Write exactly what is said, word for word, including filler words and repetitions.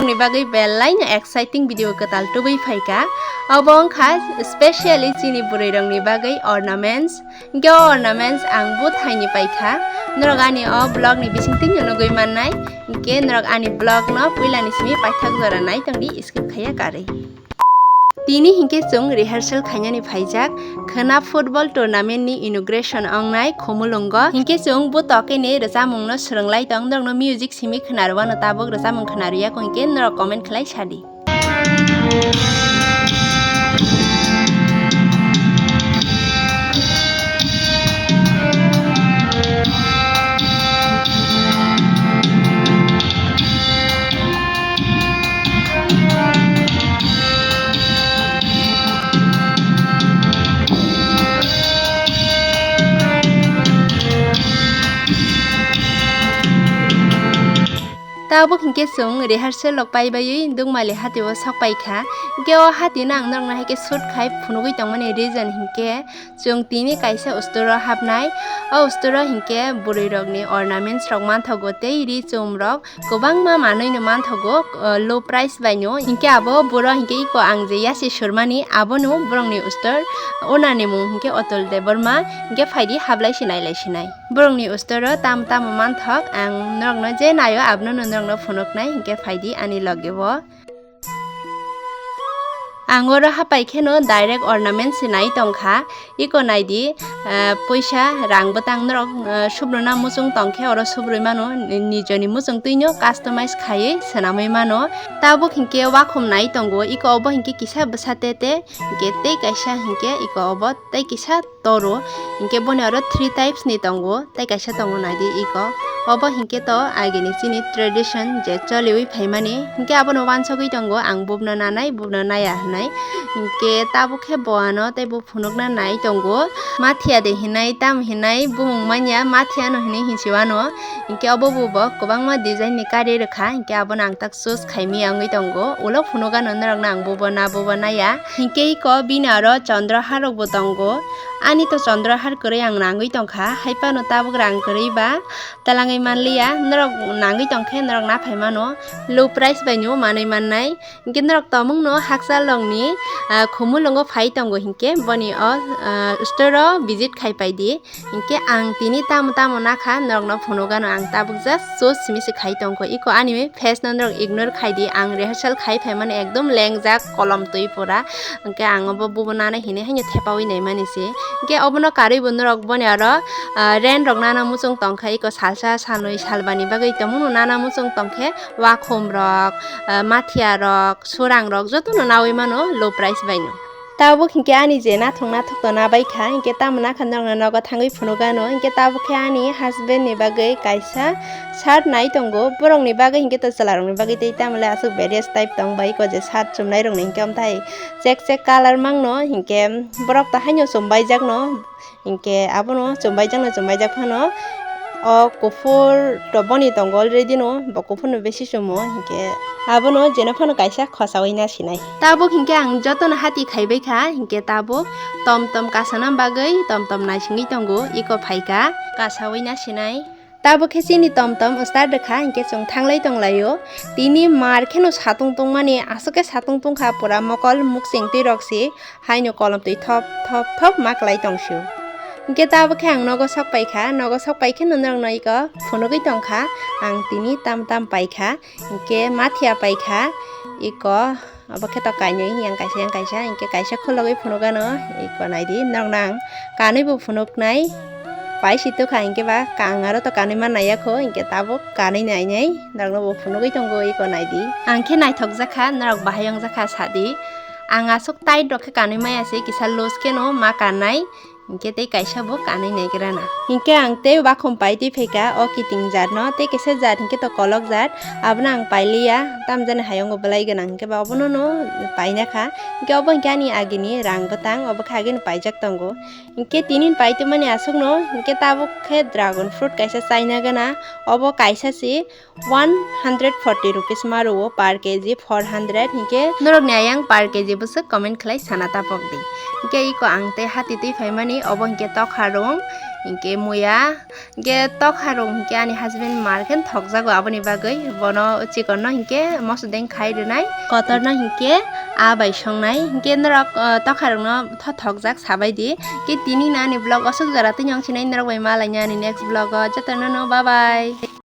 Ni bagwi belai no exciting video kwtal tubui phaikha. Obo wngkha specially chini bwrwi rokni bagwi ornaments. Hinkhe o ornaments ang buthaini paikha. Norok ani o vlog ni bisingtwi no nugwi mannai. Hinkhe norok ani vlog no puilani simi paithak jora nai tongdi skip khaiya karwi. Tini hinkhe chwng rehearsal khainani phaijak. Khwna football tournament ni inauguration wngnai Khumulwngo. Hinkhe chwng bo tokeni rwchapmung no swrwnglai tong, norokno music simi khwnarwano tabuk rwchapmung khwnarwya kho hinkhe norok comment khlai sadi. Tabuk hinkhe chwng rehearsal rok pai baiwi Dukmali hati o sok pai kha. Hinkhe o hati no ang norok no hai khe shoot khai phunugwi tongmani reason hinkhe chwng tini kaisa store o hapnai. O store o hinkhe bwrwi rok ni ornaments rok manthogo tei ri chum rok kwbangma manwi no manthogo, uh, low price bai no. Hinkhe abo buro hinkhe iko ang je yasi surmani abono borokni store owner ni mung hinkhe Otul Debbarma. Hinkhe phaidi hablai sinai lai sinai. Borokni store o tamo tamo manthok ang norokno je naio abono norokno phunuknai hinkhe phaidi ani loge o. Ang oro hapai kheno direct ornament se nai tongkha. Iko naidi, ah, puisa rang bwtang norok, ah, subruna muchung tongkhe oro subrui mano, ni-, nijoni muchung twino customize khaiwi swnamwi mano. Tabuk hinkhe wakhum nai tongo, iko obo hinkhe kisa bwsa tete, hinkhe tei kaisa hinkhe iko obo tei kisa toro, hinkhe boni oro three types ni tongo, tei kaisa tongo naidi iko. Obo hinkhe to agini chini tradition je choliwi phaimani, hinkhe abono wansogwi tongo ang bubno nanai, bubno naya hinwi. Hinkhe tabuk khe bo ano tei bo phunukna nai tongo. Mathiya de hinai, tam hinai, bumung manya, mathiya no hinwi hinsiwano. Hinkhe obo bo bo kwbangma design ni kari rwkha, hinkhe abono ang tak choose khaimaya wngwi tongo. Ulo phunukano norokno ang bubo na bubo naya. Hinkhe iko bini aro chondrohar rokbo tongo. Ani to chondrohar kwrwi ang nangwi tongkha, haiphano tabuk rang kwrwi ba talangwi manliya. Norok nangwi tongkhe norok naphai mano, low price bai no manwi mannai. Hinkhe norok tomungno hakchal rokni, ah, Khumulwngo phai tongo hinkhe boni o, ah, store o visit khai paidi. Hinkhe ang tini tamo tamo nakha norokno phunukano ang tabuk just choose simi se khai tongkho. Iko ani face no norok ignore khaidi, ang rehearsal khai phaimani ekdom lengjak kolom twi pura. Hinkhe ang obo bubo nana hinwi haino thepawi naimani se. Hinkhe obono karwi bo norok boni aro, ah, rent rok nana muchung tongkha, iko salsa salnwi salbani bagwi tongmano nana muchung tongkhe wakhum rok, ah, mathiya rok, surang rok jotono nawi mano low price bai no. Tabuk hinkhe ani je nathok nathok to nabai kha, hinkhe tamo nakha norokno nogo thangwi phunukano, hinkhe tabuk khe ani husband ni bagwi kaisa shirt nai tongo, borok ni bagwi hinkhe to chwla rok ni bagwi tei tamo le aswk various type tong bai, iko je shirt chumnai rok ni hinkhe amthai chek chek colour mangno, hinkhe borok to haino chumbai jakno. Hinkhe abono chumbaijak no chumbaijak phano o kuphur to boni tongo already no, bo kuphur no besi chumo, hinkhe abono jeno phano kaisa khosawi na sinai. Tabuk hinkhe ang jotono hati khaibai kha, hinkhe tabuk tom tom kasana bagwi tom tom naisingwi tongo, iko phaikha kasawi na sinai. Tabuk khe chini tom tom start rwkha, hinkhe chwng thanglai tonglaio. Tini mar kheno satung tungmani, aswk khe satung tungkha, pura mokol muksing twi rok se. Haino kolom twi thop thop thop ma klai tong sio. Hinkhe tabuk khe ang nogo sok pai kha, nogo sok pai khe no norok no iko phunugwi tong kha. Ang tini tam tam pai kha, hinkhe mathiya pai kha, iko obo khe to kainwi yang kaisa yang kaisa, hinkhe kaisa khulogwi phunukano, iko naidi norok no ang kanwi bo phunuknai. Pai si tukha hinkhe ba ang aro to kanwi ma naiya kho, hinkhe tabuk kanwi nainai, norok no bo phunugwi tongo, iko naidi. Ang khe naithok jakha, norok bahai wng jakha sadi. Ang aswk tight rok khe kanwi maya se, kisa loose khe no ma kannai, hinkhe tei kaisa bo kanwi naigra na. Hinkhe ang tei wakhum pai twi phaikha o kiting jat no, tei kisa jat hinkhe to kolok jat, abono ang pailiya, tamjani hayungo bwlai gwnang hinkhe ba obono no paina kha. Hinkhe obo hinkhe ani agini rang bwtang, obo khe agini paijak tongo. Hinkhe tini pai tongmani aswkno, hinkhe tabuk khe dragon fruit kaisa chaina gana, obo kaisa se one hundred forty rupees ma rwo per K G, four hundred, hinkhe norokni ayang per K G bwswk comment khlai sana tapok di. Hinkhe iko ang tei hati twi phaimani, obo hinkhe tokha rung, Hinkhe muya, hinkhe tokharok hinkhe ani husband mar khe thokjago, aboni bagwi bono chikonno hinkhe mosodeng khai rwnai, kotorno hinkhe a bai songnai. Hinkhe norok, ah, tokharokno tho thokjak sabai di. Hinkhe tini no ani vlog aswk jora twi wng sinai, norok bai malaina ani next vlog o. Jotono no bye bye.